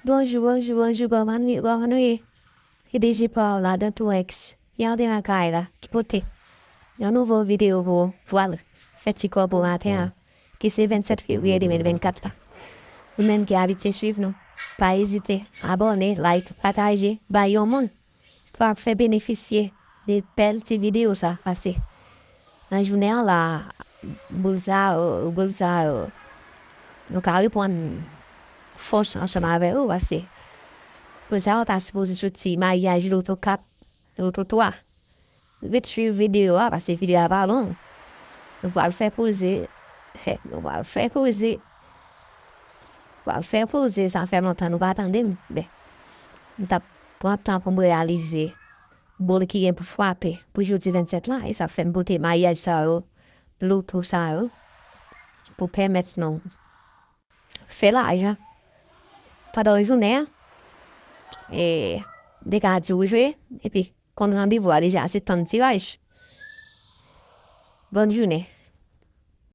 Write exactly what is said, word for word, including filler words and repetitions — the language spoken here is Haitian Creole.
Bonjou, bonjou, bonjou, kòman nou ye, kòman nou ye? Se D J Paola, Dantou X. Yè w te nan kay la, ki pote yon nouvo videyo pou ou. Vwala, fè ti kò pou maten an, ki se vennsèt fevriye de mil vennkat la. Ou menm ki abitye swiv nou, pa ezite, abòne, like, pataje, bay yon moun. Pou ap fè benefisye de bèl ti videyo sa, paske nan jounen an la, boul sa yo, boul sa yo, nou ka reprann fòs ansanm avè yo, paske boul sa yo ta sipoze soti maryaj Loto kat, Loto twa. Ret swiv videyo a, paske videyo a pa long. Nou pral fè koze, fè, nou pral fè koze. Pral fè koze, sa fè lontan nou pa tande m. Ben, m t ap pran tan pou m reyalize boul ki gen pou frape pou jodi vennsèt la, e sa fè m pote maryaj sa yo, loto sa yo, pou pèmèt nou fè lajan pandan jounen an. E, m te ka di w jwe, epi konn randevou a deja, se tann tiraj. Bòn jounen.